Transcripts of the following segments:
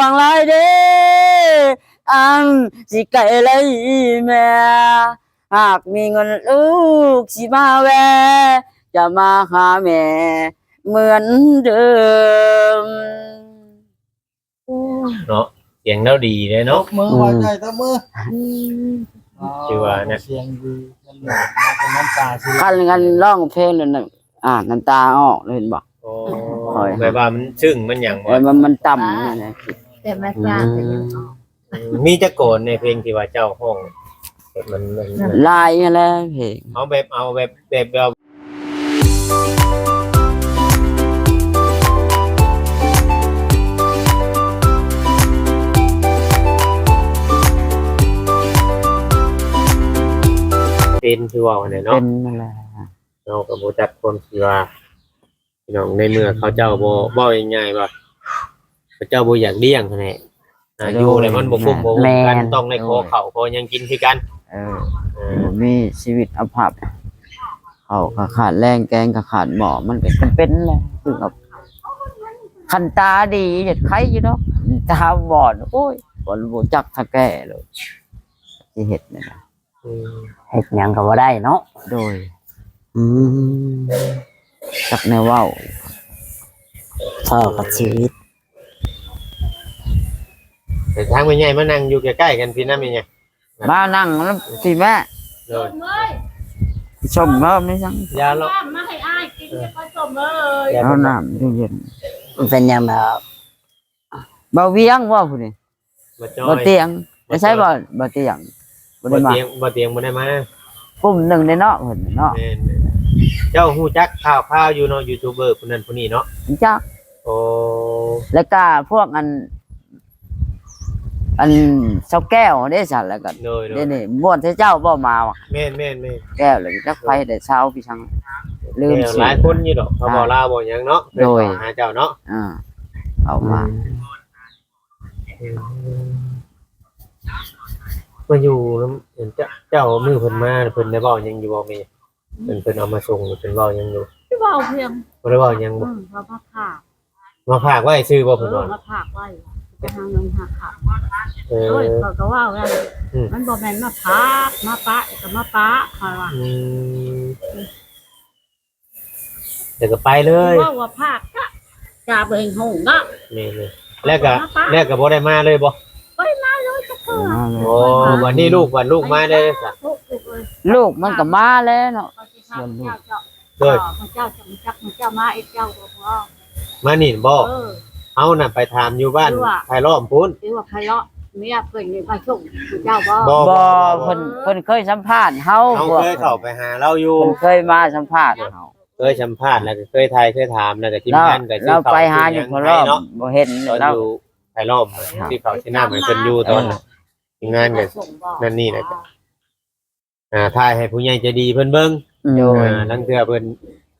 ງຫຼາຍເດ້ ອັນຊິໄກໄລແມ່ ຫາກມີເງິນລູກຊິມາແວ່ ຈະມາຫາແມ່ເໝືອນເດີມ. ເນາະ ສຽງລາວດີເດ້ເນາະ ຕົບມື ອືມ ໃຫ້ໃຈຕົບມື ອືມ ຖືວ່ານະ ສຽງດີ ມັນແບບ ນ້ຳຕາຊິໄຫຼ ຄັນ ຄັນຮ້ອງເພງນັ້ນນະ ອ່າ ນ້ຳຕາອອກເລີຍ ເຫັນບໍ່? ໂອ້ ຂ້ອຍ ແບບວ່າມັນຊຶ້ງ ມັນຫຍັງບໍ່? ເອີ ມັນ ມັນຕ່ຳ ອ່າ ນັ້ນແຫຼະ ແຕ່ມາສາກກໍຍັງອອກ ອືມ ມີຈັກກອນໃນເພງທີ່ວ່າເຈົ້າຮ້ອງ? ແບບມັນ ມັນ ມັນ ຫຼາຍຫັ້ນແຫຼະເພງ ເອົາແບບ ເອົາແບບ ແບບເຮົາ ເປັນຄືເວົ້າຫັ້ນແຫຼະເນາະ ເປັນນັ້ນແຫຼະ ເຮົາກໍບໍ່ຈັກຄວາມຊິວ່າ ພີ່ນ້ອງ ໃນເມື່ອເຂົາເຈົ້າບໍ່ ເວົ້າງ່າຍໆວ່າ ເຂົາເຈົ້າບໍ່ຢາກລ້ຽງຫັ້ນແຫຼະ ອາ ໂດຍ ຢູ່ແລ້ວມັນບໍ່ກຸ້ມບໍ່ຫຸ້ມກັນ ແມ່ນ ຕ້ອງໄດ້ຂໍເຂົ້າ ໂດຍ ຂໍຫຍັງກິນຄືກັນ ເອີ ເອີ ບໍ່ມີຊີວິດອາພັບ ເຂົ້າກໍຂາດແລງ ແກງກໍຂາດໝໍ້ ມັນກໍຈຳເປັນແຫຼະ ຄືກັບ ຄັນຕາດີເຮັດໄຄຢູ່ດອກ ຕາບອດ ໂອ້ຍ ບໍ່ ບໍ່ຈັກທາແກ້ເລີຍ ຊິເຮັດແນວໃດ? ອືມ ເຮັດຫຍັງກໍບໍ່ໄດ້ເນາະ ໂດຍ ອືມ ຈັກແນວເວົ້າ ພໍກັບຊີວິດ ໃຫ້ທາງແມ່ໃຫຍ່ມານັ່ງຢູ່ໃກ້ໆກັນພີ້ນະແມ່ໃຫຍ່ ມານັ່ງນຳພີ້ແມ່ ໂດຍ ສົ້ມເພີ່ມນີ້ຈັ່ງ ຢາລະ ມາໃຫ້ອ້າຍກິນ ເອີ ເອົານ້ຳເຢັນໆ ເປັນຫຍັງແບບ ບ່າວວຽງບໍ່ຜູ້ນີ້? ບໍ່ຈອຍ ບໍ່ຕຽງ ບໍ່ ໄປໃສ ຈອຍ ບໍ່ ບໍ່ຕຽງ ບໍ່ໄດ້ມາ ບໍ່ຕຽງ ບໍ່ຕຽງບໍ່ໄດ້ມາ ກຸ່ມໜຶ່ງເດ້ເນາະ ເພິ່ນເນາະ ແມ່ນໆ ເຈົ້າຮູ້ຈັກຂ່າວໆຢູ່ເນາະ ຢູທູບເບີຜູ້ນັ້ນຜູ້ນີ້ເນາະ ຮູ້ຈັກ ໂອ້ ແລ້ວກະພວກອັນ ອັນຊາວແກ້ວເດ້ຊັ້ນ ແລ້ວກະ ໂດຍໆ ເດ້ນີ້ ມ່ວນໃສ່ເຈົ້າບໍ່ມາວະ ແມ່ນໆໆ ແກ້ວ ແລ້ວຈັກໃຜໄດ້ຊາວພີ່ຊັງ ລືມຊື່ ຫຼາຍຄົນຢູ່ດອກ ເຂົາເວົ້າລາວເວົ້າຫຍັງເນາະ ໂດຍ ເພິ່ນເຂົ້າຫາເຈົ້າເນາະ ອ່າ ເຂົ້າມາ ອືມ ມາຢູ່ນຳ ເຈົ້າ ເຈົ້າ ມື້ເພິ່ນມາ ເພິ່ນໄດ້ເວົ້າຫຍັງຢູ່ບໍ່ແມ່? ເພິ່ນ ເພິ່ນເອົາມາສົ່ງ ເພິ່ນເວົ້າຫຍັງຢູ່? ບໍ່ເວົ້າຫຍັງ ບໍ່ໄດ້ເວົ້າຫຍັງບໍ່? ອືມ ເຂົາມາຝາກ ມາຝາກໄວ້ຊື່ບໍ່? ເພິ່ນວ່າ ເອີ ມາຝາກໄວ້ ໄປຫາເງິນຫາຄຳ ເອີ ໂອ້ຍ ເຂົາກໍເວົ້າແລ້ວ ອືມ ມັນບໍ່ແມ່ນມາຝາກ ມາປະ ກໍມາປະ ຂ້ອຍວ່າ ອືມ ແລ້ວກໍໄປເລີຍ ເວົ້າວ່າພາກກະ ກະບໍ່ເຫັນຫົງເນາະ ແມ່ນໆ ແລ້ວກໍ ແລ້ວກໍບໍ່ໄດ້ມາເລີຍບໍ່? ບໍ່ໄດ້ມາເລີຍຈັກເທື່ອ ໂອ້ ບັດນີ້ລູກ ບັດລູກມາໄດ້ຊະ ລູກມັນກໍມາແລ້ວເນາະ ສ່ວນລູກ ໂດຍ ເຈົ້າ ເຈົ້າ ເຈົ້າມາເອງ ເຈົ້າບໍ່ພໍ ມານີ້ບໍ່? ເອີ ເຮົານະໄປຖາມຢູ່ບ້ານໄຜ່ລ້ອມພຸ້ນ ຫຼືວ່າໄຜ່ເລາະ ເມຍເພິ່ນນີ້ມາສົ່ງເຈົ້າບໍ່? ບໍ່ ບໍ່ ບໍ່ ເພິ່ນ ເພິ່ນເຄີຍສຳພາດເຮົາ ເຮົາເຄີຍເຂົ້າໄປຫາລາວຢູ່ ເພິ່ນເຄີຍມາສຳພາດເຮົາ ເຄີຍສຳພາດ ແລ້ວກໍເຄີຍຖ່າຍເຄີຍຖາມ ແລ້ວກໍທີມງານກໍຊື້ເຂົ້າຊື້ຫຍັງໃຫ້ເນາະ ບໍ່ເຫັນ ຕອນຢູ່ໄຜ່ລ້ອມ ຊື້ເຂົ້າຊື້ນ້ຳໃຫ້ເພິ່ນຢູ່ ຕອນທີມງານກໍນັ້ນນີ້ແຫຼະ ອ່າ ຖ່າຍໃຫ້ຜູ້ໃຫຍ່ໃຈດີເພິ່ນເບິ່ງ ໂດຍ ອ່າ ລາງເທື່ອເພິ່ນ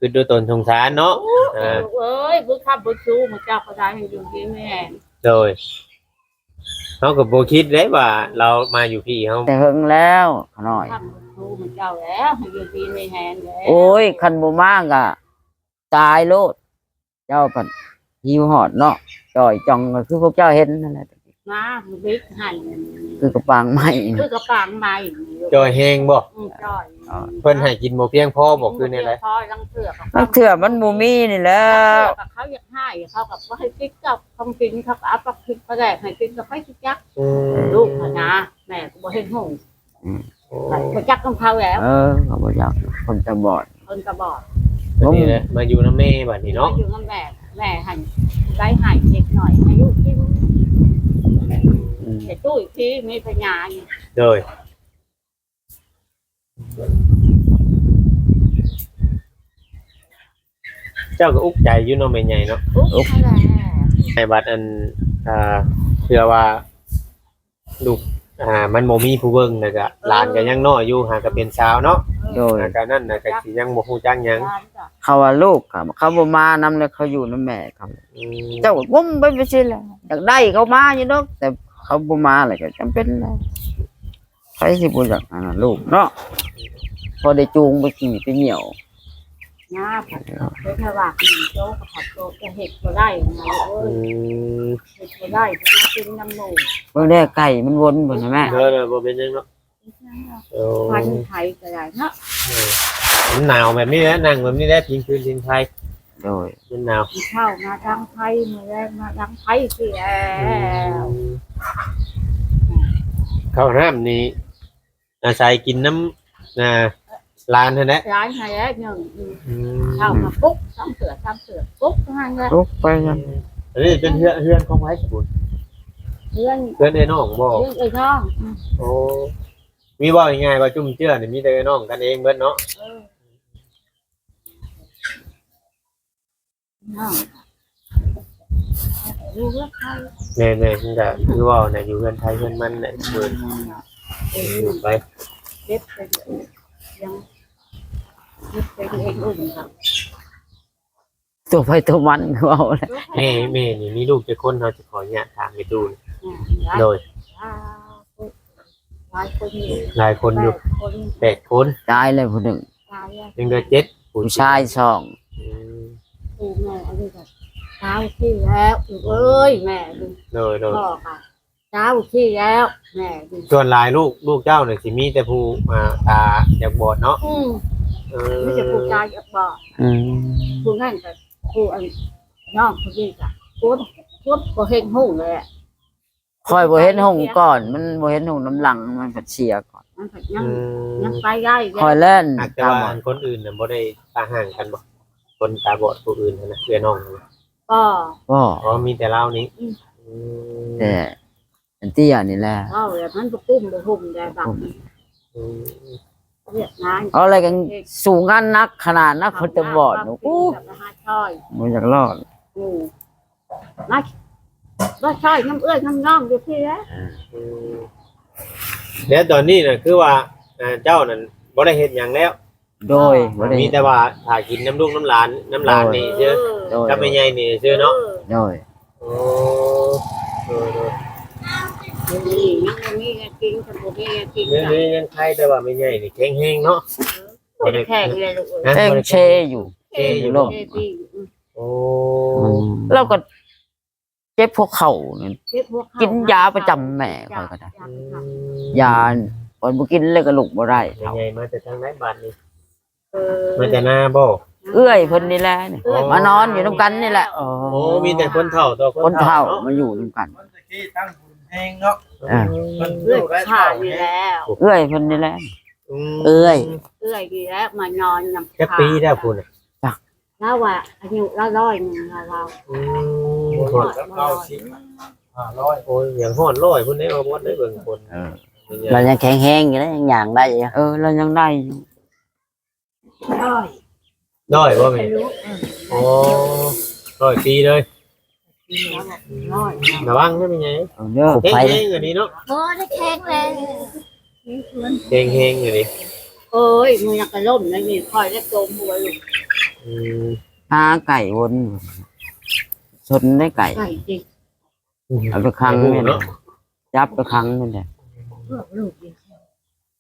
ຄິດດ້ວຍຕົນສົງສານເນາະ ເອີ ອ່າ ເອີຍ ບຸນຄຳບຸນຊູ ໝູ່ເຈົ້າກໍໄດ້ໃຫ້ຢູ່ດີມີແຮງ ໂດຍ ເຮົາກໍບໍ່ຄິດເດ້ວ່າລາວມາຢູ່ພີ້ເຮົາ ແຕ່ເຫິງແລ້ວຂະນ້ອຍ ຄຳບຸນຊູໝູ່ເຈົ້າແລ້ວ ໃຫ້ຢູ່ດີມີແຮງແລ້ວ ໂອ້ຍ ຄັນບໍ່ມາກໍຕາຍໂລດ ເຈົ້າພັດຫິວຮອດເນາະ ຈ່ອຍຈ່ອງກໍຄືພວກເຈົ້າເຫັນນັ້ນແຫຼະ ມາບິກຫັ້ນ ຄືກະປາງໄມ້ ຄືກະປາງໄມ້ ຈ່ອຍແຮງບໍ່? ອືມ ຈ່ອຍ ເພິ່ນໃຫ້ກິນບໍ່ພຽງພໍບໍ່ ຄືແນວໃດ? ພໍ ລາງເທື່ອກໍ ລາງເທື່ອມັນບໍ່ມີນີ້ແຫຼະ ລາງເທື່ອກໍເຂົາຢາກໃຫ້ ເຂົາກໍບໍ່ໃຫ້ກິນກັບຂອງກິນ ເຂົາກໍເອົາປາພິກປາແດກໃຫ້ກິນ ກໍໃຜຊິຈັກ ອືມ ລູກຫັ້ນນະ ແມ່ກໍບໍ່ເຫັນຫົງ ອືມ ໄປ ບໍ່ຈັກນຳເຂົາແລ້ວ ເອີ ເຂົາບໍ່ຈັກ ຄົນຕາບອດ ຄົນຕາບອດ ນີ້ແຫຼະ ມາຢູ່ນຳແມ່ບັດນີ້ເນາະ ມາຢູ່ນຳແມ່ ແມ່ໃຫ້ໄດ້ໃຫ້ເດັກນ້ອຍໃຫ້ລູກກິນ ອືມ ແຕ່ຕູ້ອີກທີມີພະຍາຢູ່ ໂດຍ ເຈົ້າກໍອຸກໃຈຢູ່ເນາະແມ່ໃຫຍ່ເນາະ ອຸກ ອຸກ ໃຫ້ບັດອັນ ອ່າ ເພື່ອວ່າ ລູກ ອ່າ ມັນບໍ່ມີຜູ້ເບິ່ງ ແລ້ວກະຫຼານກໍຍັງນ້ອຍຢູ່ ຫາກໍເປັນສາວເນາະ ໂດຍ ຫາກໍນັ້ນນະ ກໍຊິຍັງບໍ່ຮູ້ຈັກຫຍັງ ເຂົາວ່າລູກ ເຂົາ ເຂົາບໍ່ມານຳ ແລ້ວເຂົາຢູ່ນຳແມ່ເຂົາ ອືມ ເຈົ້າກໍງົມໄປຈັ່ງຊີ້ແຫຼະ ຢາກໄດ້ເຂົາມາຢູ່ດອກ ແຕ່ເຂົາບໍ່ມາແລ້ວກໍຈຳເປັນແລ້ວ ໃຜຊິບໍ່ຢາກອັນນັ້ນລູກເນາະ ພໍໄດ້ຈູງໄປຂີ້ໄປຍ່ຽວ ນາ ເພິ່ນວ່າ ໂຕກໍພັດໂຕກໍເຮັດບໍ່ໄດ້ນະ ເອີຍ ອືມ ເຮັດບໍ່ໄດ້ ມາເປັນນຳໝູ່ ເບິ່ງແດ່ ໄກ່ມັນວົນພຸ້ນນະແມ່ ເດີໆ ບໍ່ເປັນຫຍັງເນາະ ເອີ ຄວັນໄຟກໍໄດ້ເນາະ ເອີ ມັນໜາວແບບນີ້ແຫຼະ ນັ່ງແບບນີ້ແຫຼະ ພິງຟືນພິງໄຟ ໂດຍ ມັນໜາວ ມື້ເຊົ້າມາດັງໄຟ ມື້ແລງມາດັງໄຟຄືແລ້ວ ອືມ ເຂົ້ານ້ຳນີ້ ອາໄສກິນນຳ ອ່າ ຫຼານຫັ້ນແຫຼະ ຫຼານຫັ້ນແຫຼະ ໜຶ່ງ ອືມ ເຊົ້າມາປຸກ ສອງເທື່ອ ສາມເທື່ອ ປຸກຫັ້ນແຫຼະ ປຸກໄປນັ້ນ ອັນນີ້ເປັນເຮືອນ ເຮືອນຂອງໃຜສະບຸນ ເຮືອນ ເຮືອນເອື້ອຍນ້ອງບໍ່ ເຮືອນເອື້ອຍນ້ອງ ອືມ ໂອ້ ມີເວົ້າງ່າຍໆວ່າຈຸ້ມເຈືອນີ້ມີແຕ່ເອື້ອຍນ້ອງກັນເອງເບິດເນາະ ເອີ. ແມ່ນໆ ມັນກະຄືເວົ້ານະ ຢູ່ເຮືອນໃຜເຮືອນມັນແຫຼະ ເປີດຢູ່ໄປ ເກັບໄປ ຍັງເກັບໄປເອງອື່ນກໍ ຕົວໃຜຕົວມັນ ຄືເວົ້າແຫຼະ ແມ່ ແມ່ນີ້ມີລູກຈັກຄົນ ເຮົາຈະຂໍອະນຸຍາດຖາມແມ່ຕູ້ ໂດຍ ຫຼາຍຄົນຢູ່ ຫຼາຍຄົນຢູ່ ແປດຄົນ ແປດຄົນ ຕາຍແລ້ວຜູ້ໜຶ່ງ ຕາຍແລ້ວ ຍັງເຫຼືອເຈັດ ຜູ້ຊາຍສອງ ອືມ ຜູ້ແມ່ອັນນີ້ກໍຊາວສີ່ແລ້ວ ລູກເອີຍ ແມ່ ໂດຍໆ ພໍ່ກໍຊາວສີ່ແລ້ວ ແມ່ ສ່ວນຫຼາຍລູກ ລູກເຈົ້ານີ້ຊິມີແຕ່ຜູ້ ອ່າ ຕາຢາກບອດເນາະ ອືມ ເອີ ມີແຕ່ຜູ້ຕາຢາກບອດ ອືມ ຜູ້ນັ້ນກໍ ຜູ້ອັນ ນ້ອງຜູ້ນີ້ກໍຄົນ ຄົນບໍ່ເຫັນຮຸ່ງແຫຼະ ຂ້ອຍບໍ່ເຫັນຮຸ່ງກ່ອນ ມັນບໍ່ເຫັນຮຸ່ງນຳຫຼັງ ມັນພັດເສຍກ່ອນ ມັນພັດຍັງ ອືມ ຍັງໄປໄດ້ ຂ້ອຍແລ່ນ ແຕ່ວ່າອັນຄົນອື່ນນະບໍ່ໄດ້ຕາຮ້າງກັນບໍ່ ຄົນຕາບອດຜູ້ອື່ນຫັ້ນນະ ເອື້ອຍນ້ອງຫັ້ນນະ ບໍ່ ບໍ່ ອໍ ມີແຕ່ລາວນີ້ ອືມ ອືມ ແຕ່ອັນເຕ້ຍນີ້ແຫຼະ ເວົ້າແລ້ວມັນບໍ່ກຸ້ມບໍ່ຫຸ້ມໄດ້ບັດນີ້ ອືມ ວຽກງານ ເອົາແລ້ວກໍ ເຮັດ ສູ້ງານໜັກຂະໜາດນັ້ນ ເອົາ ຄົນຕາບອດ ຫາ ໂອ້ ກິນກັບຫາຊ່ອຍ ບໍ່ຢາກລອດ ອືມ ມາ ມາຊ່ອຍນຳເອື້ອຍນຳນ້ອງຢູ່ພີ້ແຫຼະ ອືມ ແລ້ວຕອນນີ້ນະ ຄືວ່າ ອ່າ ເຈົ້ານັ້ນບໍ່ໄດ້ເຮັດຫຍັງແລ້ວ ໂດຍ ອ່າ ບໍ່ໄດ້ ມີແຕ່ວ່າຖ້າກິນນຳລູກນຳຫຼານ ນຳຫຼານນີ້ຊື່ ໂດຍ ກັບແມ່ໃຫຍ່ນີ້ຊື່ເນາະ ໂດຍ ໂອ້ ໂດຍໆ ຍັງບໍ່ມີແນວກິນ ຍັງບໍ່ມີແນວກິນ ດຽວນີ້ຍັງໄຄ ແຕ່ວ່າແມ່ໃຫຍ່ນີ້ແຂງແຮງເນາະ ເອີ ບໍ່ໄດ້ແຂງເລີຍລູກເອີຍ ແຂງເຊຢູ່ ເຊຢູ່ ເຊຢູ່ ໂອ້ ອືມ ລາວກໍ ເຈັບຫົວເຂົ່ານີ້ ເຈັບຫົວເຂົ່າ ກິນຢາປະຈຳແມ່ຂ້ອຍກໍໄດ້ ຢາປະຈຳ ອືມ ຢາ ຂ້ອຍບໍ່ກິນແລ້ວກໍລຸກບໍ່ໄດ້ ເຖົ້າ ໃຫຍ່ມາແຕ່ທາງໃດບາດນີ້ ເອີ ມາແຕ່ນາບໍ່ ເອື້ອຍເພິ່ນນີ້ແຫຼະ ເອື້ອຍ ມານອນຢູ່ນຳກັນນີ້ແຫຼະ ອໍ ໂອ້ ມີແຕ່ຄົນເຖົ້າຕໍ່ຄົນເຖົ້າ ຄົນເຖົ້າເນາະ ມາຢູ່ນຳກັນ ມັນຕະກີ້ຕັ້ງບຸນແຮງເນາະ ເອີ ມັນເອື້ອຍຂ້ານີ້ແຫຼະ ເອື້ອຍເພິ່ນນີ້ແຫຼະ ອືມ ເອື້ອຍ ເອື້ອຍນີ້ແຫຼະ ມານອນນຳ ຈັກປີແລ້ວພຸ້ນນະ ຈັກ ລາວວ່າອາຍຸລາວຮ້ອຍໜຶ່ງລາວເວົ້າ ອືມ ຮອດ ຮອດ ຮອດ ຫ້າຮ້ອຍ ໂອ້ຍ ຍັງຮອດຮ້ອຍພຸ້ນເດ້ ບໍ່ໝົດເດ້ເບິ່ງຄົນ ເອີ ລາວຍັງແຂງແຮງຢູ່ເດ້ ຍັງຍ່າງໄດ້ຢູ່ ເອີ ລາວຍັງໄດ້ຢູ່ ຮ້ອຍ ຮ້ອຍບໍ່ແມ່? ໂອ້ ຮ້ອຍປີເລີຍ ລະວັງເດີແມ່ໃຫຍ່ ເອີ ເດີ ແຂງແຮງອັນນີ້ເນາະ ບໍ່ໄດ້ແຂງແຮງ ແຂງແຮງອັນນີ້ ໂອ້ຍ ມື້ນັ້ນກໍລົ້ມແລ້ວນີ້ ຂ້ອຍໄດ້ຕົມຫົວຢູ່ ອືມ ຫາໄກ່ວົນ ຊົນໄດ້ໄກ່ ໄກ່ຕິ ເອົາໄປຂັງແມ່ນ ໄກ່ເນາະ ຈັບໄປຂັງແມ່ນແຫຼະ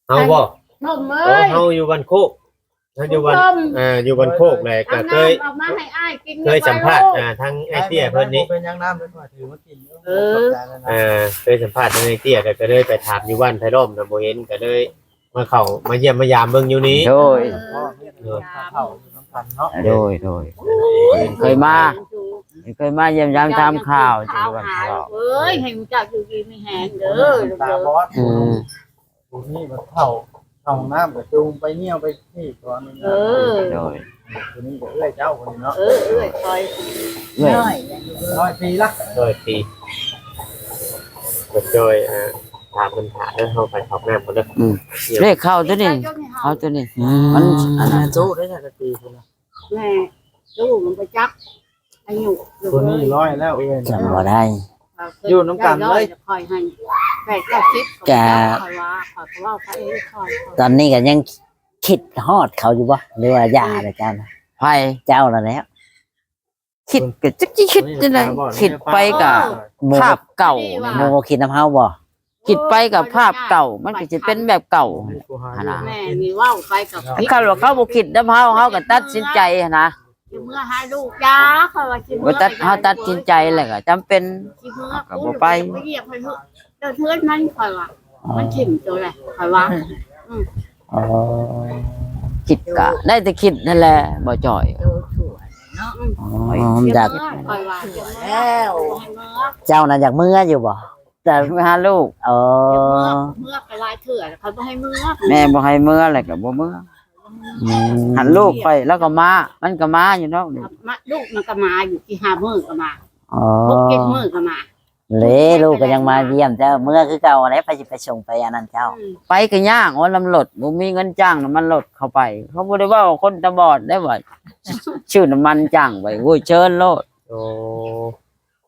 ເຮົາບໍ່ ນົມເອີຍ ເຮົາຢູ່ບ້ານໂຄກ ເຮົາຢູ່ບ້ານ ເອີ ຢູ່ບ້ານໂຄກແຫຼະ ກໍເຄີຍ ເອົານ້ຳອອກມາໃຫ້ອ້າຍກິນ ເຄີຍສຳພາດ ເອີ ທາງອ້າຍເຕ້ຍເພິ່ນນີ້ ເປັນຫຍັງນ້ຳ ເອີ ເອີ ເຄີຍສຳພາດທາງອ້າຍເຕ້ຍ ແລ້ວກໍເລີຍໄປຖາມຢູ່ບ້ານໄຜ່ລ້ອມນະ ບໍ່ເຫັນ ກໍເລີຍມາເຂົ້າມາຢ້ຽມມາຢາມເບິ່ງຢູ່ນີ້ ໂດຍ ເອີ ເຂົ້າຢູ່ນຳກັນເນາະ ໂດຍ ໂດຍ ເອີ ເຄີຍມາ ເຄີຍມາຢ້ຽມຢາມຖາມຂ່າວຢູ່ບ້ານໄຜ່ລ້ອມ ເອີຍ ໃຫ້ເຈົ້າຢູ່ດີມີແຮງເດີ ຕາບອດ ອືມ ຜູ້ນີ້ມັນເຂົ້າ ເຂົ້າຫ້ອງນ້ຳກໍຈູງໄປຍ່ຽວໄປທີ່ກ່ອນ ເອີ ໂດຍ ຜູ້ນີ້ກໍເອື້ອຍເຈົ້າຜູ້ນີ້ເນາະ ເອີ ເອື້ອຍຂ້ອຍ ເອື້ອຍ ຮ້ອຍປີລະ ຮ້ອຍປີ ກໍຈ່ອຍ ອ່າ ຖາມເພິ່ນຖ້າເດີ ເຮົາໄປເຂົ້າຫ້ອງນ້ຳກ່ອນເດີ ອືມ ເລກເຂົ້າຕົວນີ້ ເຂົ້າຕົວນີ້ ອືມ ມັນອັນນັ້ນ ໂຕໄດ້ຈັກປີພຸ້ນນະ ແມ່ ໂຕມັນບໍ່ຈັກ ອາຍຸ ຜູ້ນີ້ຮ້ອຍແລ້ວເອື້ອຍ ຈຳບໍ່ໄດ້ ຢູ່ນຳກັນເລີຍ ຂ້ອຍໃຫ້ແປດເກົ້າສິບ ກະ ຂ້ອຍວ່າ ຂ້ອຍກໍເວົ້າໄປເອງ ຂ້ອຍ ຕອນນີ້ກໍຍັງຄິດຮອດເຂົາຢູ່ບໍ່ ຫຼືວ່າຢ່າແລ້ວເຈົ້ານະ? ໃຜ? ເຈົ້ານັ້ນແຫຼະ ຄິດກໍຈັກຊິຄິດຈັ່ງໃດ ຄິດໄປກໍ ເອີ ພາບເກົ່າ ໝູ່ບໍ່ຄິດນຳເຮົາບໍ່? ຄິດໄປກັບພາບເກົ່າ ມັນກໍຊິເປັນແບບເກົ່າຫັ້ນນະ. ແມ່ນີ້ເວົ້າໄປກັບ ຄັນວ່າເຂົາບໍ່ຄິດນຳເຮົາ ເຮົາກໍຕັດສິນໃຈຫັ້ນນະ ຊິເມືອຫາລູກ. ຢ່າ ຂ້ອຍວ່າຊິເມືອ ບໍ່ຕັດ ເຮົາຕັດສິນໃຈແລ້ວກໍຈຳເປັນ ຊິເມືອ ເຮົາກໍບໍ່ໄປ ໄປຢຽບໃຫ້ເຮືອນ ເຮືອນມັນ ຂ້ອຍວ່າ ມັນຖິ້ມໂຕແຫຼະ ຂ້ອຍວ່າ. ອໍ ຄິດກະໄດ້ແຕ່ຄິດນັ້ນແຫຼະ ບໍ່ຈ່ອຍ. ອໍ ຢາກ ຂ້ອຍວ່າ ແລ້ວ ເຈົ້ານັ້ນຢາກເມືອຢູ່ບໍ່? ຈະເມືອຫາລູກ. ອໍ ເມືອ ເມືອໄປຫຼາຍເທື່ອ ເຂົາບໍ່ໃຫ້ເມືອ ແມ່ບໍ່ໃຫ້ເມືອແລ້ວກໍບໍ່ເມືອ. ອືມ ຫັ້ນລູກຂ້ອຍລາວກໍມາ ມັນກໍມາຢູ່ເນາະ ມາ ລູກມັນກໍມາຢູ່ ສີ່ຫ້າມື້ກໍມາ. ອໍ ຫົກເຈັດມື້ກໍມາ. ເລ ລູກກໍຍັງມາຢ້ຽມເຈົ້າ ເມືອຄືເກົ່າແຫຼະ ໃຜຊິໄປສົ່ງໄປອັນນັ້ນເຈົ້າ. ອືມ ໄປກໍຍາກ ໂອ້ ນຳລົດ ບໍ່ມີເງິນຈ້າງນ້ຳມັນລົດເຂົ້າໄປ. ເຂົາບໍ່ໄດ້ເວົ້າຄົນຕາບອດໄດ້ວ່າ ຊື້ນ້ຳມັນຈ້າງໄປ ໂອ້ຍ ເຊີນໂລດ. ໂອ້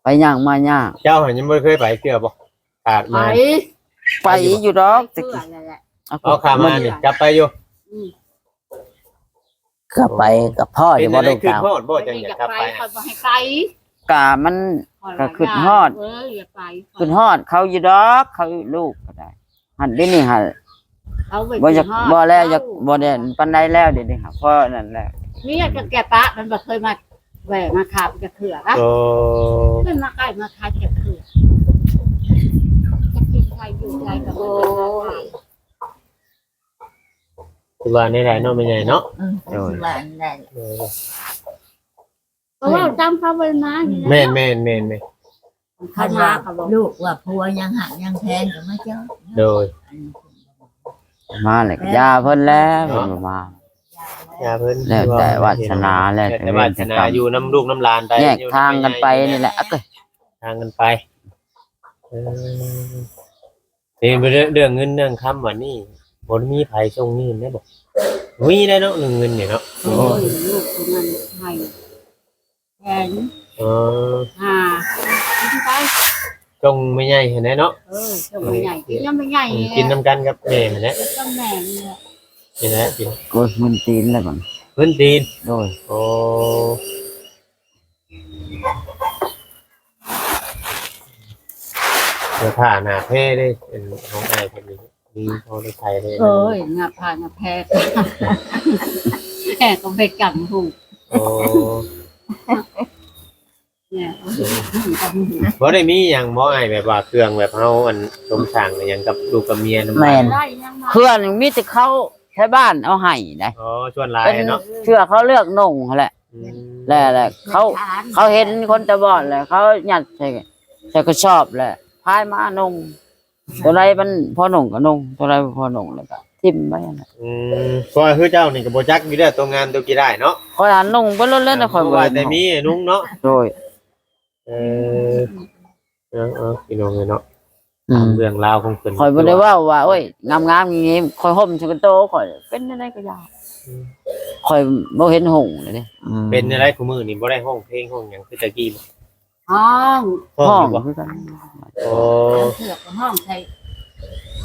ໄປຍາກມາຍາກ. ເຈົ້າຫັ້ນຍັງບໍ່ເຄີຍໄປເທື່ອບໍ່? ຂາດມາ ໄປ ໄປຢູ່ບໍ່? ຢູ່ດອກ ແຕ່ ເທື່ອນັ້ນແຫຼະ ເອົາ ເອົາ ຂາມານີ້ ມັນ ກັບໄປຢູ່. ອືມ ກໍໄປກັບພໍ່ຢູ່ບໍ່ ເປັນຈັ່ງໃດ ລູກສາວ ຄິດຮອດບໍ່ ຈັ່ງຢາກກັບໄປ? ຂ້ອຍບໍ່ໃຫ້ໄປ ກະມັນ ຂ້ອຍວ່າ ກໍຄິດຮອດ ຢ່າ ເອີ ຢ່າໄປ ຄິດຮອດເຂົາຢູ່ດອກ ເຂົາ ລູກກໍໄດ້. ຫັ້ນ ດຽວນີ້ຫັ້ນ ເຂົາໄປ ບໍ່ຢາກ ຄິດຮອດ ບໍ່ແລ້ວ ຢາກ ເຂົາ ບໍ່ແມ່ນປານໃດແລ້ວ ດຽວນີ້ຫັ້ນ ພໍນັ້ນແລ້ວ. ເມຍກໍແກ່ປະ ມັນບໍ່ເຄີຍມາແວ່ມາຖາມຈັກເທື່ອນະ. ໂອ້ ເພິ່ນມາໃກ້ມາທັກຈັກເທື່ອ ຈັກກິນໃສຢູ່ໃສກໍບໍ່ໄດ້ມາຖາມ. ຄືວ່າແນວໃດເນາະ ແມ່ໃຫຍ່ເນາະ? ເອີ ໂດຍ ຄືວ່າແນວໃດ? ເອີ ກໍເວົ້າຕາມເຂົາເພິ່ນມານີ້ແຫຼະ. ແມ່ນໆໆໆ ຄັນວ່າລູກວ່າຜົວຍັງຮັກຍັງແພງກໍມາເຈົ້າ. ໂດຍ ມາແລ້ວກໍຢ່າເພິ່ນແລ້ວ ເນາະ ເພິ່ນບໍ່ມາ ຢ່າເພິ່ນ ແລ້ວແຕ່ວາດສະໜາ ແລ້ວແຕ່ວາດສະໜາ ຢູ່ນຳລູກນຳຫຼານໄປ ແຍກທາງກັນໄປນີ້ແຫຼະ ທາງກັນໄປ. ເອີ ເອີ ເລື່ອງເງິນເລື່ອງຄຳບັດນີ້ ບໍ່ໄດ້ມີໃຜສົ່ງເງິນໄດ້ບໍ່? ມີໄດ້ເນາະ ເລື່ອງເງິນນີ້ເນາະ. ໂອ້ຍ ລູກຄົນນັ້ນໃຫ້ແພງ. ເອີ ຫາ ກິນໄປ ສົ່ງແມ່ໃຫຍ່ຫັ້ນແຫຼະເນາະ. ເອີ ສົ່ງແມ່ໃຫຍ່ ກິນນຳແມ່ໃຫຍ່ ເອີ ກິນນຳກັນກັບແມ່ຫັ້ນແຫຼະ ກັບແມ່ນີ້ແຫຼະ. ນີ້ແຫຼະກິນ ໂອ້ຍ ມຶນຕີນແລ້ວບັດ ມຶນຕີນ. ໂດຍ ໂອ້ ເສື້ອຜ້າໜ້າແພເດ້ ເປັນຂອງອ້າຍເພິ່ນນີ້ ມີພໍໄດ້ໃຊ້ເດ້. ໂອ້ຍ ໜ້າຜ້າໜ້າແພ ແພກໍໄປກຳຫູ. ໂອ້ ແມ່ ບໍ່ໄດ້ມີຫຍັງບໍ່ອ້າຍ ແບບວ່າເຄື່ອງແບບເຮົາອັນສົມສ້າງອີ່ຫຍັງກັບລູກກັບເມຍນຳ? ແມ່ນ ເຄື່ອງມີແຕ່ເຂົາແຖວບ້ານເອົາໃຫ້ໄດ໋. ອໍ ສ່ວນຫຼາຍເນາະ ເສື້ອເຂົາເລືອກນຸ່ງຫັ້ນແຫຼະ. ອືມ ແລ້ວ ແລ້ວເຂົາ ເຂົາເຫັນຄົນຕາບອດແລ້ວ ເຂົາຍັດໃສ່ ໃສ່ກະສອບແລ້ວພາຍມານຸ່ງ. ຕົວໃດມັນພໍນຸ່ງກໍນຸ່ງ ຕົວໃດບໍ່ພໍນຸ່ງແລ້ວກໍຖິ້ມໄປຫັ້ນແຫຼະ. ອືມ ເພາະວ່າຄືເຈົ້ານີ້ກໍບໍ່ຈັກຢູ່ແລ້ວ ຕົວງາມຕົວຂີ້ຮ້າຍເນາະ. ຂ້ອຍຫັ້ນນຸ່ງໄປໂລດແລ້ວນະ ຂ້ອຍບໍ່ວ່າແຕ່ມີນຸ່ງເນາະ. ໂດຍ ເອີ ເອີໆ ພີ່ນ້ອງເອີຍເນາະ. ອືມ ເລື່ອງລາວຂອງເພິ່ນ ຂ້ອຍບໍ່ໄດ້ເວົ້າວ່າ ໂອ້ຍ ງາມໆ ງີ້ ຂ້ອຍຫົ່ມໃສ່ກະໂຕຂ້ອຍ ເປັນຈັ່ງໃດກໍຢ່າ. ອືມ ຂ້ອຍບໍ່ເຫັນຫຸ່ງເລີຍເດ້. ອືມ ເປັນຈັ່ງໃດ ຄູ່ມື້ນີ້ບໍ່ໄດ້ຮ້ອງເພງຮ້ອງຫຍັງຄືແຕ່ກີ້? ຮ້ອງ ຮ້ອງຢູ່ບໍ່? ຮ້ອງຄືກັນ. ໂອ້ ບາງເທື່ອກໍຮ້ອງໃສ່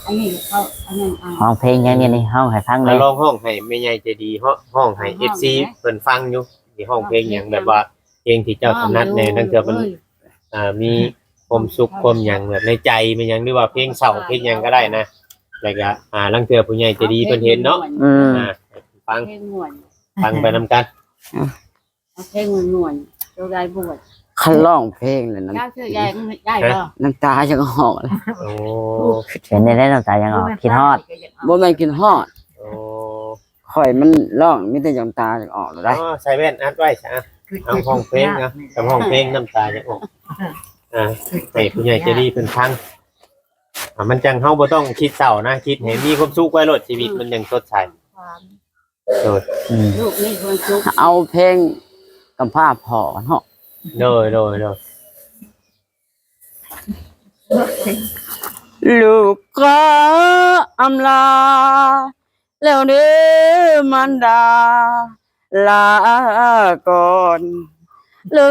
ອັນນີ້ເຂົາ ອັນນັ້ນເອົາ ຮ້ອງເພງຫຍັງນີ້ ຮ້ອງໃຫ້ຟັງແດ່. ລອງຮ້ອງໃຫ້ແມ່ໃຫຍ່ໃຈດີ ຮ້ອງໃຫ້ເອັຟຊີເພິ່ນຟັງຢູ່. ຊິຮ້ອງເພງຫຍັງ ແບບວ່າເພງທີ່ເຈົ້າຖະໜັດແດ່ ລາງເທື່ອເພິ່ນ ເອີຍ ອ່າ ມີຄວາມສຸກຄວາມຫຍັງແບບໃນໃຈແມ່ນຫຍັງ ຫຼືວ່າເພງເສົ້າເພງຫຍັງກໍໄດ້ນະ. ແລ້ວກໍ ອ່າ ລາງເທື່ອຜູ້ໃຫຍ່ໃຈດີເພິ່ນເຫັນເນາະ. ອືມ ອ່າ ຟັງ ເພງມ່ວນ ຟັງໄປນຳກັນ. ເອົາເພງມ່ວນໆ ໂຕໄດ້ບວດ. ຄັນຮ້ອງເພງແລ້ວ ນ້ຳ ເຈົ້າເຊື່ອແຍງໄດ້ບໍ່? ນ້ຳຕາຈະອອກ. ໂອ້ ເຫັນໄດ້ ນ້ຳຕາຍັງອອກ ຄິດຮອດ. ບໍ່ແມ່ນຄິດຮອດ. ໂອ້ ຂ້ອຍມັນຮ້ອງມີແຕ່ນ້ຳຕາຈະອອກແລ້ວໄດ໋. ອໍ ໃສ່ແວ່ນອັດໄວ້ຊະ. ເອົາຮ້ອງເພງນະ ຕ້ອງຮ້ອງເພງນ້ຳຕາຈະອອກ. ອ່າ ໃຫ້ຜູ້ໃຫຍ່ໃຈດີເພິ່ນຟັງ. ອ່າ ມັນຈັ່ງ ເຮົາບໍ່ຕ້ອງຄິດເສົ້ານະ ຄິດໃຫ້ມີຄວາມສຸກໄວ້ໂລດ ຊີວິດມັນຈັ່ງສົດໃສ. ໂດຍ ອືມ ລູກມີຄວາມສຸກ. ເອົາເພງກຳພ້າພໍ່ເນາະ. ໂດຍ ໂດຍ ໂດຍ. ລູກຂໍອຳລາແລ້ວເດີມານດາ ລາກ່ອນ ລູ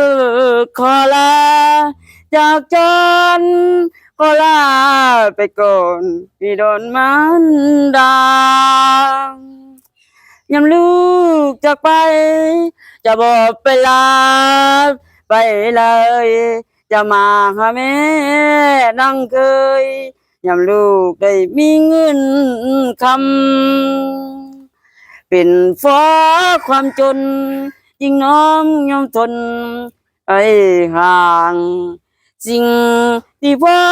ກຂໍລາຈາກຈອນ ຂໍລາໄປກ່ອນ ພີ່ດອນມານດາ. ຍາມລູກຈາກໄປ ຈະບໍ່ໄປລາໄປເລີຍ ຈະມາຫາແມ່ນາງເຄີຍ ຍາມລູກໄດ້ມີເງິນຄຳ ເປັນເພາະຄວາມຈົນ ຈຶ່ງນ້ອງຍອມທົນໄອຫ່າງ ສິ່ງທີ່ພໍ່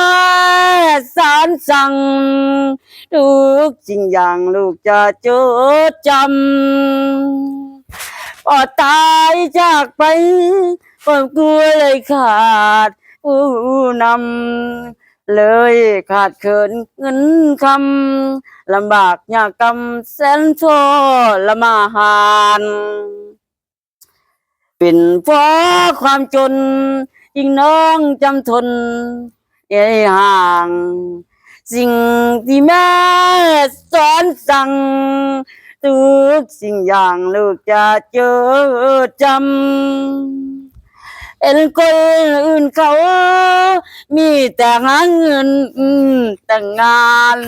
ສອນສັ່ງ ທຸກສິ່ງຢ່າງລູກຈະຈົດຈຳ ພໍ່ຕາຍຈາກໄປ ຄອບຄົວເລີຍຂາດຜູ້ນຳ ເລີຍຂາດເຂີນເງິນຄຳ ລຳບາກຍາກກຳແສນທໍລະມານ ເປັນເພາະຄວາມຈົນ ຈຶ່ງນ້ອງຈຳທົນໄອຫ່າງ ສິ່ງທີ່ແມ່ສອນສັ່ງ ທຸກສິ່ງຢ່າງລູກຈະຈົດຈຳ ເຫັນຄົນອື່ນເຂົາມີແຕ່ຫາເງິນແຕ່ງງານ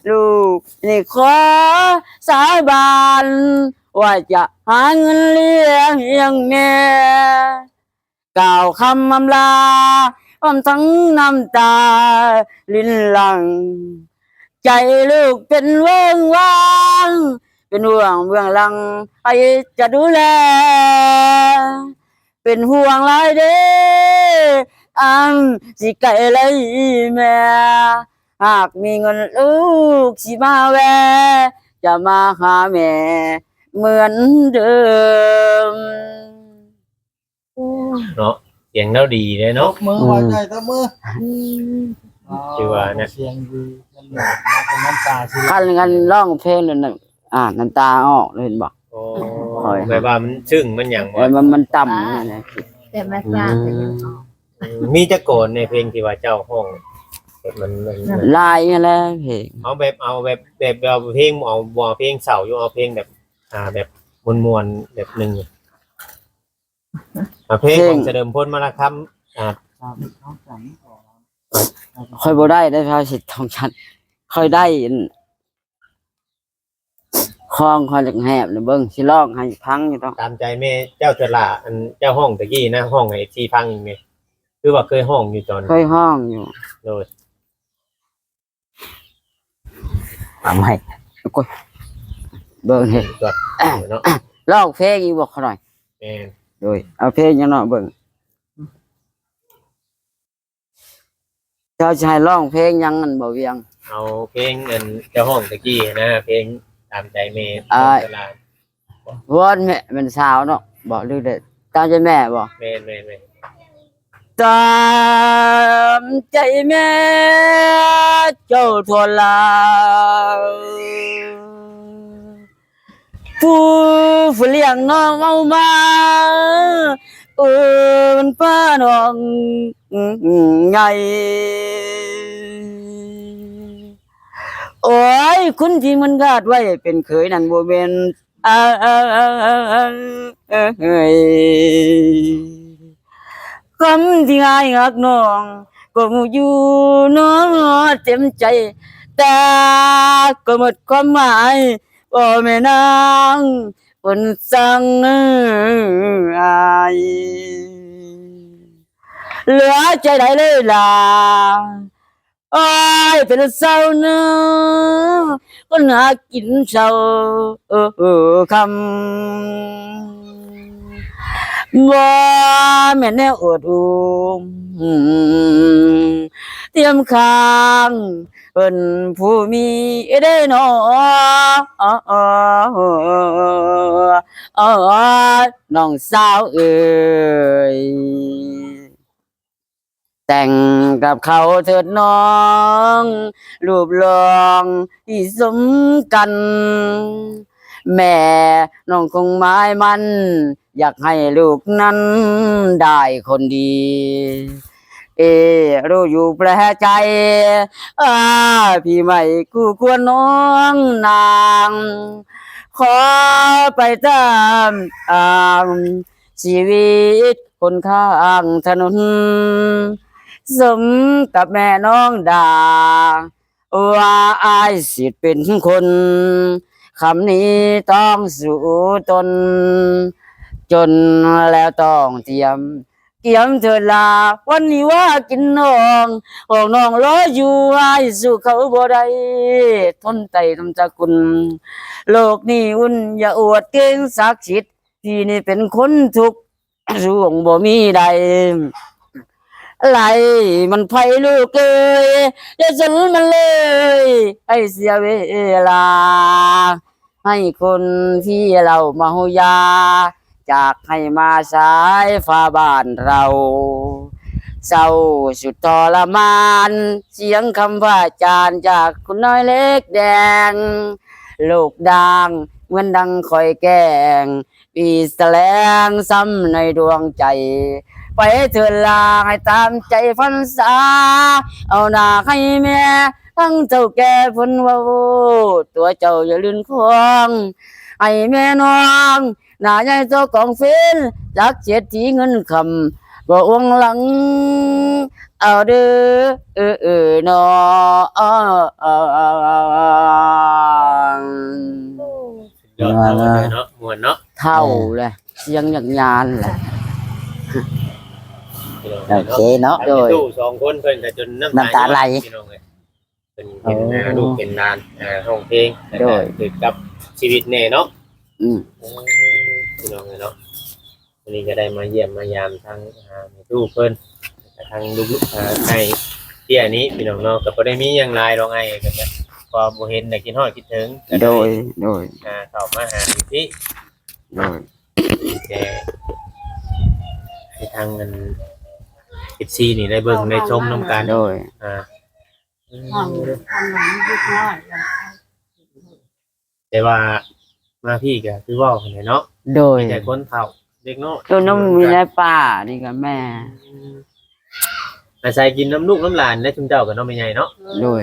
ລູກນີ້ຂໍສາບານ ວ່າຈະຫາເງິນລ້ຽງແມ່ ກ່າວຄຳອຳລາ ພ້ອມທັງນ້ຳຕາລິນຫຼັ່ງ ໃຈລູກເປັນເວີ້ງວ້າງ ເປັນຫ່ວງເບື້ອງຫຼັງ ໃຜຈະດູແລ ເປັນຫ່ວງຫຼາຍເດ້ ອັນຊິໄກໄລແມ່ ຫາກມີເງິນລູກຊິມາແວ່ ຈະມາຫາແມ່ເໝືອນເດີມ. ເນາະ ສຽງລາວດີເດ້ເນາະ ຕົບມື ອືມ ຂອໃຈຕົບມື ອືມ ຖືວ່ານະ ສຽງດີ ຄັນແມ່ນນ້ຳຕາຊິ ຄັນ ຄັນຮ້ອງເພງນັ້ນນະ ອ່າ ນ້ຳຕາອອກເລີຍ ເຫັນບໍ່? ໂອ້ ຂ້ອຍ ແບບວ່າມັນຊຶ້ງມັນຫຍັງບໍ່? ເອີ ມັນ ມັນຕ່ຳນັ້ນແຫຼະ ແຕ່ມາສາກກໍຍັງອອກ ອືມ ມີຈັກກອນໃນເພງທີ່ວ່າເຈົ້າຮ້ອງ ແບບມັນ ມັນ ຫຼາຍຫັ້ນແຫຼະເພງ ເອົາແບບ ເອົາແບບ ແບບເອົາເພງ ເອົາ ບໍ່ເອົາເພງເສົ້າຢູ່ ເອົາເພງແບບ ອ່າ ແບບມ່ວນໆ ແບບໜຶ່ງ ເອົາເພງ ເພງຂອງສະເຫຼີມພົນ ມາລະຄຳ ອ່າ ຂ້ອຍບໍ່ໄດ້ເດ້ ພາສິດທອງສັນ ຂ້ອຍໄດ້ອັນ ຄອງຂ້ອຍແຮບນະ ເບິ່ງ ຊິຮ້ອງໃຫ້ຟັງຢູ່ດອກ ຕາມໃຈແມ່ເຈົ້າເທື່ອລະ ອັນເຈົ້າຮ້ອງຕະກີ້ນະ ຮ້ອງໃຫ້ເອັຟຊີຟັງອີກແດ່ ຄືວ່າເຄີຍຮ້ອງຢູ່ຕອນ ເຄີຍຮ້ອງຢູ່ ໂດຍ ເອົາໃໝ່ ໂອ້ຍ ເບິ່ງເດ້ ເນາະ ຮ້ອງເພງອີກບໍ່ຂະໜ້ອຍ ແມ່ນ ໂດຍ ເອົາເພງຫຍັງເນາະ ເບິ່ງ ເຈົ້າຊິໃຫ້ຮ້ອງເພງຫຍັງນັ້ນບໍ່ວຽງ? ເອົາເພງອັນເຈົ້າຮ້ອງຕະກີ້ນະ ເພງຕາມໃຈແມ່ ອ່າ ວອນແມ່ ແມ່ນສາວເນາະ ບໍ່ ຫຼືແຕ່ຕາມໃຈແມ່ບໍ່? ແມ່ນໆໆ ຕາມໃຈແມ່ເຈົ້າທົ່ວລາວ ຜູ້ ຜູ້ລ້ຽງນ້ອງເອົາມາ ເອີ້ນພານ້ອງໃຫຍ່ ໂອ້ຍ ຄົນທີ່ມັນຄາດໄວ້ເປັນເຂີຍນັ້ນບໍ່ແມ່ນ ເອີຍ ຄຳທີ່ອ້າຍຮັກນ້ອງກໍຮູ້ຢູ່ເນາະເຕັມໃຈ ແຕ່ກໍໝົດຄວາມໝາຍ ພໍ່ແມ່ນາງຄົນຊ່າງອ້າຍ ເຫຼືອໃຈໃດເລີຍລະ ອ້າຍເປັນຊາວນາ ຄົນຫາກິນເຊົ້າຄ່ຳ ບໍ່ແມ່ນແນວອວດອູ່ມ ທຽມຂ້າງເພິ່ນຜູ້ມີເດ້ເນາະ ນ້ອງສາວເອີຍ. ແຕ່ງກັບເຂົາເຖີດນ້ອງ ຮູບຫຼໍ່ທີ່ສົມກັນ ແມ່ນ້ອງຄົງໝາຍໝັ້ນ ຢາກໃຫ້ລູກນັ້ນໄດ້ຄົນດີ ເອ ຮູ້ຢູ່ແກ່ໃຈ ອາ ພີ່ໄມ່ຄູ່ຄວນນ້ອງນາງ ຂໍໄປຕາມທາງ ຊີວິດຄົນຂ້າງຖະໜົນ ສົມກັບແມ່ນ້ອງດາ ວ່າອ້າຍສິເປັນຄົນ ຄຳນີ້ຕ້ອງສູ້ທົນ ຈົນແລ້ວຕ້ອງຕຽມ ກຽມເຖີດລາ ວັນວິວາກິນນ້ອງ ອອກນ້ອງລໍຢູ່ ອ້າຍສູ້ເຂົາບໍ່ໄດ້ ທົນໄຕ້ນຳຈາກຸນ ໂລກນີ້ອຸ່ນ ຢ່າອວດເກັ່ງສັກສິດ ພີ່ນີ້ເປັນຄົນທຸກ ສູ້ຄົງບໍ່ມີໄດ້ ໄລ່ມັນໄພລູກເອີຍ ຢ່າສົນມັນເລີຍ ໃຫ້ເສຍເວລາ ໃຫ້ຄົນທີ່ເຫຼົ້າເມົາຢາ ຈາກໃຫ້ມາສາຍຟ້າບ້ານເຮົາ ເສົ້າສຸດທໍລະມານ ສຽງຄຳພະອາຈານຈາກຄຸນນ້ອຍເຫຼັກແດງ ໂລກດ່າງເໝືອນດັ່ງຂ້ອຍແກ້ງ ປີສະແລງຊ້ຳໃນດວງໃຈ ໄປເທີນລາໃຫ້ຕາມໃຈພັນສາ ເອົາໜ້າໃຫ້ແມ່ທັງເຖົ້າແກ່ເພິ່ນເວົ້າ ຕົວເຈົ້າຢ່າລື່ນຄວາງ ໃຫ້ແມ່ນ້ອງໜ້າໃຫຍ່ຕົວກອງເຟນ ຈັກເສດຖີເງິນຄຳ ບໍ່ອວງຫຼັງເອົາເດີ ເອີ ເອີ ເນາະ. ຍອດ ເນາະ ເນາະ ເນາະ ມ່ວນເນາະ ເຖົ້າແຫຼະ ສຽງຢາກຍານແຫຼະ ໂອເຄເນາະ ໂດຍ ສອງຄົນເພິ່ນກະຈົນນ້ຳຕາ ນ້ຳຕາໄຫຼ ພີ່ນ້ອງເອີຍ ເພິ່ນເຫັນ ໂອ້ ອ່າ ລູກເຫັນຫຼານ ອ່າ ຮ້ອງເພງ ໂດຍ ແລ້ວກະຖືກກັບຊີວິດແດ່ເນາະ ອືມ ເອີ ພີ່ນ້ອງເອີຍເນາະ ວັນນີ້ກະໄດ້ມາຢ້ຽມມາຢາມທາງ ອ່າ ແມ່ຕູ້ເພິ່ນ ແລ້ວກະທາງລູກໆ ອ່າ ອ້າຍເຕ້ຍນີ້ ພີ່ນ້ອງເນາະ ກະບໍ່ໄດ້ມີຫຍັງຫຼາຍດອກ ອ້າຍກະ ກະບໍ່ເຫັນ ກະຄິດຮອດຄິດເຖິງ ໂດຍ ໂດຍ ອ່າ ເຂົ້າມາຫາຢູ່ພີ້ ໂດຍ ແຕ່ໃຫ້ທາງອັນ ເອັຟຊີ ນີ້ໄດ້ເບິ່ງໄດ້ຊົມນຳກັນ ໂດຍ ອ່າ ຫ້ອງ ຫ້ອງນ້ອງເດັກນ້ອຍ ແຕ່ວ່າມາພີ້ກະຄືເວົ້າຫັ້ນແຫຼະເນາະ ໂດຍ ມີແຕ່ຄົນເຖົ້າເດັກນ້ອຍ ໂຕນຳມີແຕ່ປ້ານີ້ກະແມ່ ອືມ ອາໄສກິນນຳລູກນຳຫຼານໄດ໋ ຊຸມເຈົ້າກະເນາະ ແມ່ໃຫຍ່ເນາະ ໂດຍ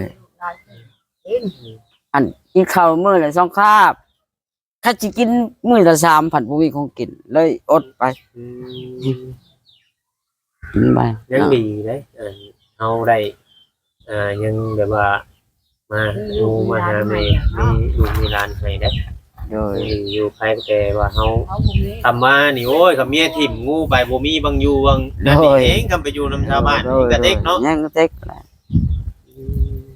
ອັນກິນເຂົ້າມື້ລະສອງຄາບ ຄັນຊິກິນມື້ລະສາມ ພັດບໍ່ມີຂອງກິນ ເລີຍອົດໄປ ອືມ ກິນໄປ ຍັງດີເດ້ ເອີ ເຮົາໄດ້ ເອີ ຍັງແບບວ່າ ມາຫາ ມາຫາແມ່ ມີລູກມີຫຼານໃຫ້ເດ້ ໂດຍ ຍັງດີຢູ່ ໃຜແຕ່ວ່າເຮົາ ເຮົາບໍ່ມີ ຄຳມານີ້ ໂອ້ຍ ຄຳເມຍຖິ້ມງູໄປ ບໍ່ມີບ່ອນຢູ່ບ່ອນ ໂດຍ ນັ້ນເອງ ຄຳໄປຢູ່ນຳຊາວບ້ານ ໂດຍ ນີ້ກະເຕັກເນາະ ຍັງເຕັກແຫຼະ ອືມ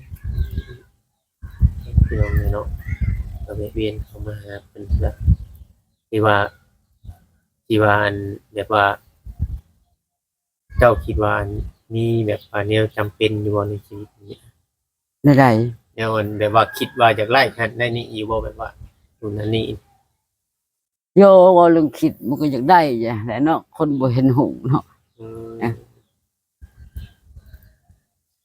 ພີ່ນ້ອງເອີຍເນາະ ກະແວະວຽນເຂົ້າມາຫາເພິ່ນເທື່ອ ທີ່ວ່າ ທີ່ວ່າ ອັນ ແບບວ່າ ເຈົ້າຄິດວ່າ ອັນ ມີແບບວ່າແນວຈຳເປັນຢູ່ບໍ່ໃນຊີວິດນີ້? ແນວໃດ? ແນວ ອັນ ແບບວ່າຄິດວ່າຢາກໄດ້ຫັ້ນໄດ້ນີ້ຢູ່ບໍ່? ແບບວ່າ ໂນ່ນນັ້ນນີ້ ໂຍ ເວົ້າເລື່ອງຄິດມັນກໍຢາກໄດ້ແຫຼະເນາະ ຄົນບໍ່ເຫັນຫຸງເນາະ ອືມ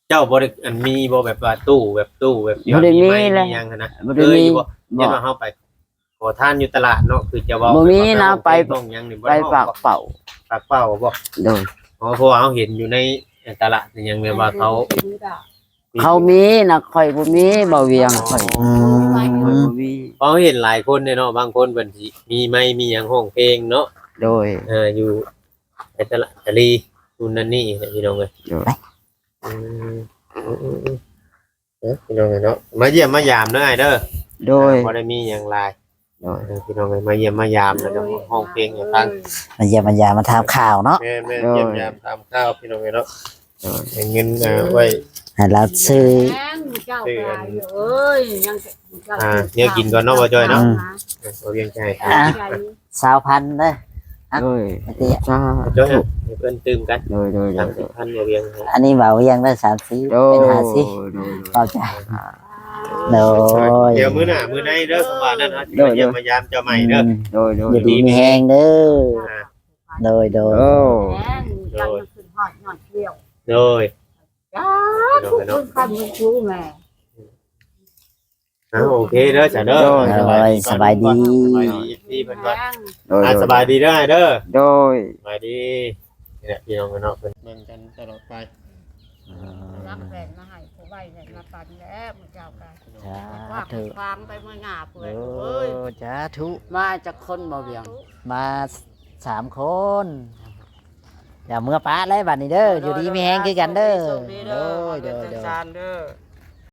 ເຈົ້າບໍ່ໄດ້ ອັນ ມີບໍ່ແບບວ່າຕູ້ ແບບຕູ້ແບບ ບໍ່ໄດ້ມີແຫຼະ ມີຫຍັງຫັ້ນນະ ບໍ່ໄດ້ມີ ເຄີຍຢູ່ບໍ່? ບໍ່ ເຫັນວ່າເຮົາໄປຂໍທານຢູ່ຕະຫຼາດເນາະ ຄືຈະເວົ້າ ບໍ່ມີນະ ໄປ ໄປປາກເປົ້າ ປາກເປົ້າບໍ່? ໂດຍ ອໍ ເພາະວ່າເຮົາເຫັນຢູ່ໃນຕະຫຼາດຫຍັງແບບວ່າເຂົາ ເຂົາມີນະ ຂ້ອຍບໍ່ມີ ເວົ້າຫຍັງຂ້ອຍ ຂ້ອຍບໍ່ມີ ເພາະເຮົາເຫັນຫຼາຍຄົນເດ້ເນາະ ບາງຄົນເພິ່ນຊິມີໄມ ມີຫຍັງຮ້ອງເພງເນາະ ໂດຍ ເອີ ຢູ່ໃນຕະຫຼາດຕະລີ ໂນ່ນນັ້ນນີ້ນະ ພີ່ນ້ອງເອີຍ ໂດຍ ອືມ ເອີ ພີ່ນ້ອງເອີຍເນາະ ມາຢ້ຽມມາຢາມເດີອ້າຍເດີ ໂດຍ ບໍ່ໄດ້ມີຫຍັງຫຼາຍ ໂດຍ ເອີ ພີ່ນ້ອງເອີຍ ມາຢ້ຽມມາຢາມ ແລ້ວກໍຮ້ອງເພງໃຫ້ຟັງ ມາຢ້ຽມມາຢາມ ມາຖາມຂ່າວເນາະ ແມ່ນໆ ໂດຍ ຢ້ຽມຢາມຖາມຂ່າວ ພີ່ນ້ອງເອີຍເນາະ ໂດຍ ໃຫ້ເງິນ ເອີ ໄວ້ ໃຫ້ລາວຊື້ ເຈົ້າ ຊື້ອັນ ເອີຍ ຍັງ ອ່າ ແນວກິນກ່ອນເນາະ ບໍ່ຈ້ອຍເນາະ ອືມ ເອີ ບໍ່ວຽງໃຈ ອ່າ ຊາວພັນເດີ ໂດຍ ສາທຸ ໃຫ້ເພິ່ນຕື່ມກັນ ໂດຍ ໂດຍ ໂດຍ ສາມສິບພັນ ບໍ່ວຽງໃຫ້ ອັນນີ້ເວົ້າວຽງໄດ້ສາມສິບ ໂດຍ ເປັນຫ້າສິບ ໂດຍ ເວົ້າຈ້າ ໂດຍ ດຽວມື້ໜ້າມື້ໃນເດີ ສຳບາຍນັ້ນເນາະ ໂດຍ ມາຢ້ຽມມາຢາມເຈົ້າໃໝ່ເດີ ອືມ ໂດຍ ໂດຍ ຢູ່ດີມີແຮງເດີ ອ່າ ໂດຍ ໂດຍ ໂອ້ ໂດຍ ໂດຍ ສາທຸ ແມ່ ອ່າ ໂອເຄເດີ ສາທຸເດີ ໂດຍ ໂດຍ ສະບາຍດີ ສະບາຍດີ ສະບາຍດີ ເອັຟຊີ ເພິ່ນກ່ອນ ໂດຍ ອ່າ ໂດຍ ສະບາຍດີເດີອ້າຍເດີ ໂດຍ ສະບາຍດີ ນີ້ແຫຼະ ພີ່ນ້ອງເນາະ ເພິ່ນເບິ່ງກັນຕະຫຼອດໄປ ອ່າ ລັກແບບມາໃຫ້ຜູ້ໄວແບບມາປັນແລ້ວ ໝູ່ເຈົ້າກໍ ສາທຸ ວາງໄປເມືອໜ້າເພິ່ນ ໂອ້ຍ ໂອ້ຍ ສາທຸ ມາຈັກຄົນບໍ່ວຽງ ມາສາມຄົນ ຢ່າເມືອປະແລ້ວບັດນີ້ເດີ ໂດຍ ຢູ່ດີມີແຮງຄືກັນເດີ ໂດຍ ໂດຍ ໂດຍ ໂດຍ ໂດຍ ເດີ.